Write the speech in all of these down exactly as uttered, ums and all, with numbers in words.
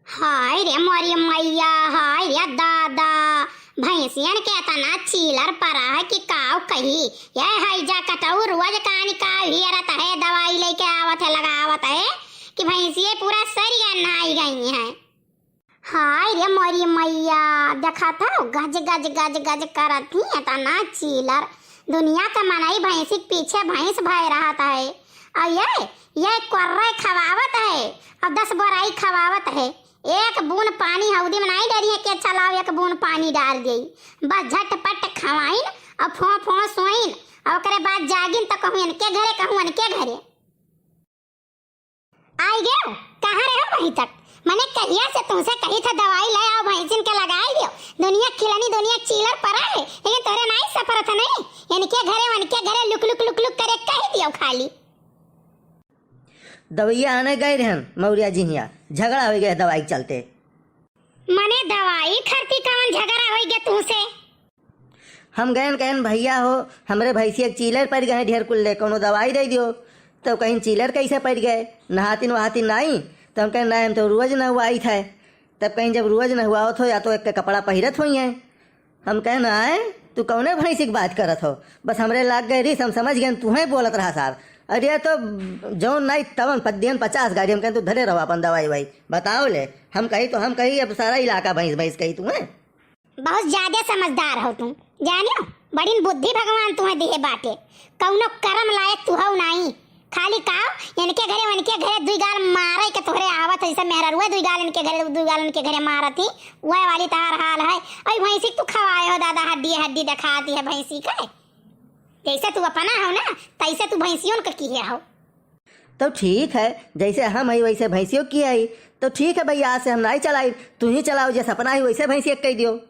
हाय रे मोरी मैया, हाय रे दादा, भैंसियन के एतना चीलर परा है कि काव कही। यह हैजा कटऊ रोज कानी काव हियरत है, दवाई लेके आवत है, लगावत है कि भैंसिये पूरा सरिया नहाई गई हैं। हाय रे मोरी मैया, देखत हौ, गज, गज, गज, गज करत ही एतना चीलर। दुनिया का मनई भैंसी के पीछे भैंस भय रहत है। और ये, ये कोर्रे खवावत है और दस बोराई खवावत है। एक बून पानी हौदी में नाहीं डरिए के चलाओ, एक बून पानी डाल देई। बस झटपट खवाइन और फों फों सोइन और ओकरे बाद जागिन तो कहूँ इनके घरे, कहूँ इनके घरे। आई गयो, कहाँ रहो वहीं तक? मने कहिया से तुमसे कही था दवाई ले आओ, भैंसिन के लगाई दियो। दुनिया खिलनी, दुनिया चीलर परा है, लेकिन तोरे नाई सफरत नहीं। इनके घरे, उनके घरे लुक, लुक, लुक, लुक करे कह दियो खाली। दवैया आने गए रहन मौर्या जी हियाँ, झगड़ा हो गया दवाई के चलते। मने दवाई खरती कवन झगड़ा होई गे तुमसे? हम गयन कहन, "भैया हो, हमरे भैंसिया के चीलर पड़ गए हैं ढेर कुल्ले, कौनो दवाई दे दियो।" तब कहीं, "चीलर कैसे पड़ गए? नहातिन वहातिन नाई?" तब हम कहन, "नहीं, हम तो रोज नहवाई थे।" तब कहीं, "जब रोज नहवाओ थो, या तो एक के कपड़ा पहिरत होई हैं।" हम कहन, "आए, तू कौने भैंसी की बात करत हो?" बस हमरे लाग गए रीस, हम समझ गए, तू हैं बोलत रहा साहब। अरे तो जौन नाई तवन पद्दियन पचास गाड़ी, हम कहन, "तू धरे रहो अपन दवाई वाई, बताओ ले।" हम कही तो हम कही, अब सारा इलाका भैंस भैंस कही तू हैं। बहुत ज्यादा समझदार हो तुम, जानियो, बड़िन बुद्धि भगवान तुम्हें दिहे बाटे। कौनो करम लायक तू हो नाई। खाली काव, इनके घरे, उनके घरे दुई गाल मारे के तोहरे आवत है, जैसे मेहररुआ दुई गाल इनके घरे, दुई गाल उनके घरे मारत ही, वह वाली तार हाल है। अई भैंसी के तू खवाए हो दादा, हड्डी हड्डी दिखाती है भैंसी के। जैसे तू अपना हो ना, तैसे तू भैंसियों के किहे हो। तो ठीक है, जैसे हम हई वैसे भैंसियों की हई। तो ठीक है भैया, आज से हम नाई चलाई, तू ही चलाओ, जैसे अपना ही वैसे भैंसिया कह दियो।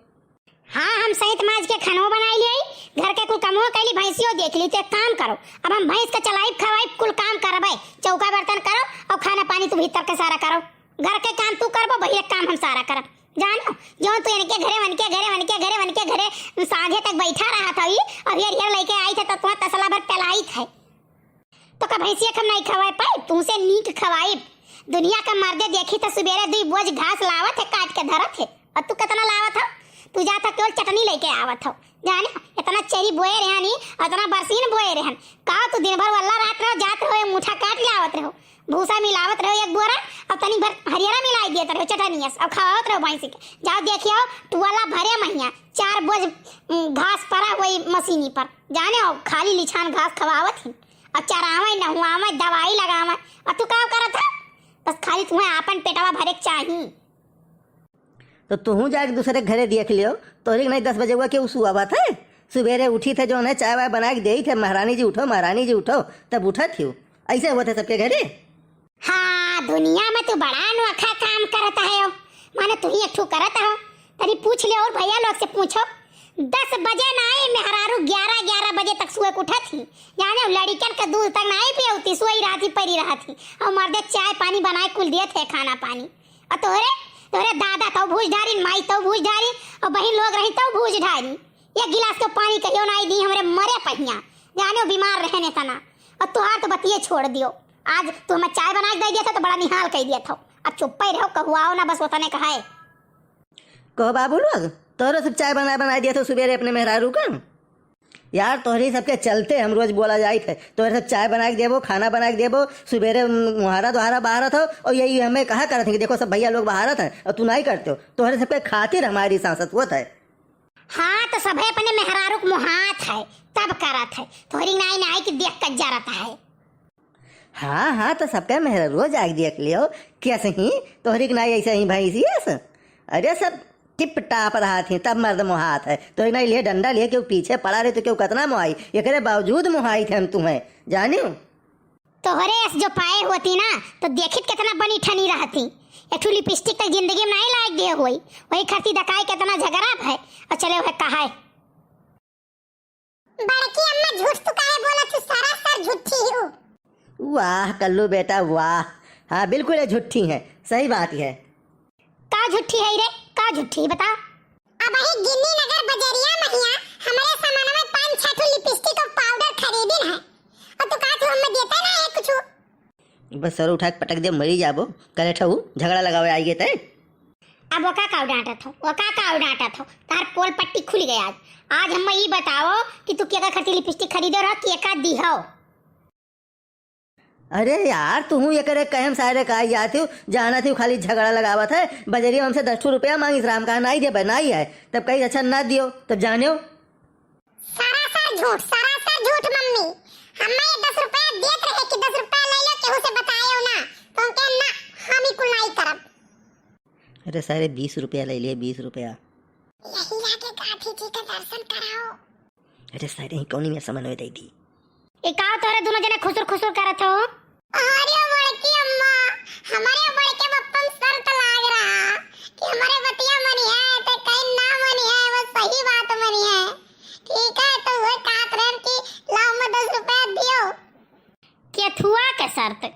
हाँ, हम सैत माज के खानो बनाई लियाई, घर के कुल कमो कैली, भैंसियों देख ली। तो एक काम करो, अब हम भैंस के चलाइब, खवाइब, कुल काम करबे, चौका बर्तन करो और खाना पानी तू भीतर के सारा करो। घर के काम तू करबो, बहिरे काम हम सारा करब। जानो, जो तू इनके घरे, वनके घरे, वनके घरे, वनके घरे साँझे तक बैठा रहत हई, अब हेर हेर लेके आई थे तो तुम्हें तसला भर पिलाई थे। तो का भैंसिया के हम नहीं खवाए पाई, तुमसे नीक खवाइब। दुनिया का मर्दे देखी तो सुबेरे दुई बोझ घास लावत है, काट के धरत है, और तू कितना लावत हो? तू जात हो केवल चटनी लेके आवत हो। जाने, इतना चरी बोए रहन ही, इतना बरसीन बोए रहन। का तू दिन भर वल्ला रात रहो, जात रहो, एक मुठा काट लावत रहो, भूसा मिलावत रहो एक बोरा, और तनी भर हरियरा मिलाई देत रहो चटनियस, और खवावत रहो भैंसी के। जाओ देखियो, टुअला भरे महिया चार बोझ, उम, घास परा हुई मशीनी पर। जाने हो, खाली लिछान घास खवावत ही। अब चरावे, नहुआवे, दवाई लगावे, अब तू का करत है? बस खाली तुम्हें आपन पेटवा भरे के चाही। तो तुहूँ जाके दूसरे के घरे देख लियो, तोहरी के नहीं दस बजे हुआ के उ सुआवत है? सुबेरे उठी थे, जौन है चाय वाय बना के देई थे, "महारानी जी उठो, महारानी जी उठो", तब उठत हियो। ऐसे हुआ थे सबके घरे। हाँ, दुनिया में तू बड़ा अनोखा काम करत है हो। माने तू ही एक ठो करत हो। तनी पूछ ले और भैया लोग से पूछो। दस बजे ना आई मेहरारू, ग्यारह, ग्यारह बजे तक सोए के उठत ही। जाने लड़िकन के दूध तक ना आई पियौती, सोई रहत ही, परी रहत ही। और मर्दे चाय पानी बनाए कुल देत है, खाना पानी। और तोहरे, तोहरे दादा तो भूज ढारी, माई तो भूज ढारी, और बहिन लोग रही तो भूज ढारी। एक गिलास के पानी कहियो ना आई दी हमरे मरे पहिया। जाने वो बीमार रहने तना। और तोहार तो बतिये छोड़ दियो। आज तू हमें चाय बना के दे दिया था तो बड़ा निहाल कह दिया था। अब चुप्पे रहो, कहुआओ ना, बस उतने कहा है। कहो बाबू लोग, तोहरो सब चाय बना, बना दिया था सुबेरे अपने मेहरारू का। यार, तोहरी सबके चलते हम रोज बोला जाइत है। तोहरे सब चाय बना के देबो, खाना बना के देबो, सुबेरे मुहारा दोहारा बहारत हो, और यही हमें कहा करत है कि देखो सब भैया लोग बहारत हैं और तू नहीं करते हो। तोहरे सबके खातिर हमारी सांसत होत है। हाँ, तो सभे अपने मेहरारू के मुहात है, तब करत है। तोहरी नाई नाई की देख कर जरत है। हाँ, हाँ, तो सबके मेहरारू जाके देख लियो, कैसे ही तोहरी के नाई ऐसे ही भैंसियस। अरे, सब टिप टाप रहत ही, तब मर्द मुहात है। तोहरी नाई लिए डंडा लिए केहू पीछे पड़ा रहे तो केहू कितना मुहाई, एकरे बावजूद मुहाई थे हम तुम्हें, जानियो। तोहरे अस जो पाए होती ना, तो देखित कितना बनी ठनी रहती। एक ठो लिपस्टिक तक जिंदगी में नहीं लायक दिए हुई, वही खरती दकाई कितना झगड़ा है। और चले हुए कहा है। बड़की अम्मा, झूठ तू काहे बोलत हू? सरासर झूठी हू। वाह कल्लू बेटा, वाह। हाँ, बिल्कुल ये झूठी है, सही बात है। का झूठी है रे, का झूठी बता? अबही गिन्नी नगर बजरिया महिया हमरे सामान में पाँच छह ठो लिपस्टिक और पाउडर खरीदिन है, और तू कहत हू हमें देता ना है कुछ। बस सर उठा के पटक दे, मरी जाबो। करे ठहू झगड़ा लगावे आई गए तय। अब ओका काउ डांटत हो, ओका काउ डांटत हो? तार पोल पट्टी खुल गया आज। आज हम्मे ई बताओ कि तू केका खातिर लिपस्टिक खरीदो रहो, केका दिहो? अरे यार, तुहूँ एकरे कहे में सारे का जात हो, जानत हो खाली झगड़ा लगावत है। बजरिया हमसे दस ठो रुपया मांगिस, हम कहा नाई देबे, नाई है। तब कही अच्छा ना दियो, तब जानियो। सरासर झूठ, सरासर झूठ मम्मी। हम्मे दस रुपया देत रहे कि दस रुपया ले लो, केहू से बतायो ना। तो हम कहे ना, हम ई कुल नाई करब। अरे सारे बीस रुपया ले लिए, बीस रुपया। यही लागे गांधी जी का दर्शन कराओ। अरे सारे ही कौनी में समन्वय दे दी। ए का तोहरे दुनो जने खुसुर खुसुर करत हो? अरे बड़की अम्मा, हमरे बड़के बप्पा में शर्त लाग रहा कि हमरे बतिया मनी है, ते कहीं ना मनी है, वो सही बात मनी है। ठीक है, तो वो कहत रहन कि लाओ मैं दस रुपया दियो। केथुआ के शर्त?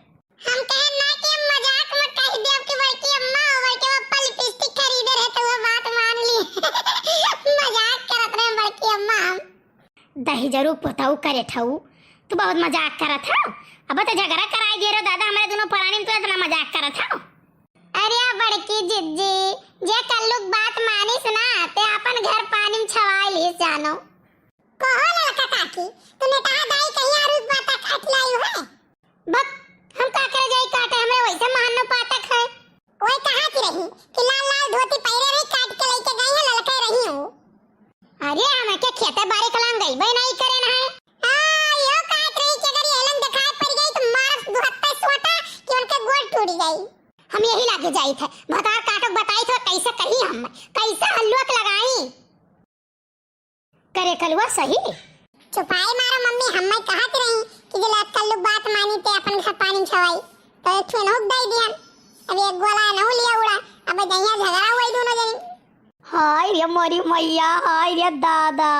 हम कहे ना कि हम मजाक में कह देब कि बड़की अम्मा, बड़के बप्पा लिपस्टिक खरीदे रहे तो वो बात मान ली। मजाक करत रहे बड़की अम्मा हम। दहिजरू पोतऊ करे ठऊ, तू बहुत मजाक करत हो। अब तो झगड़ा कराई दे रहे दादा, हमरे दुनो परानी में तू इतना मजाक करत हो। अरे बड़की जिज्जी, जे कल्लू के बात मानिस ना, ते अपन घर पानी में छवाई लीस जानो। कहो ललका काकी, तू नेटहा दाई कहीं आरुस बाता काट लाई है? बक, हम का करे जाई काटे, हमरे वैसे महानो पातक है। ओए कहा की रही कि लाल लाल धोती पहिरे रही, काट के लेके गई है, ललके रही हूँ। अरे, हम के खेते बारी कलाम गई, भाई नहीं करे ना है। हाँ, यो काट रही कि अगर ये लन दिखाई पड़ गई तो मार दो हत्ता सोटा कि उनके गोड़ टूट गई। हम यही लागे जाई थे, भतार काटो बताई थे कैसे कही हम, कैसे हल्लुआ के लगाई। करे कलुआ सही। चुपाई मारो मम्मी, हम मैं कहत रही कि जे लत कल्लू बात मानी ते अपन घर पानी छवाई, तो एक ठो नहुक दई दिहन। अब एक गोला नहु लिया उड़ा, अब जहिया झगड़ा हुआ दोनों जनी। हाय रे मोरी मैया, हाय रे दादा।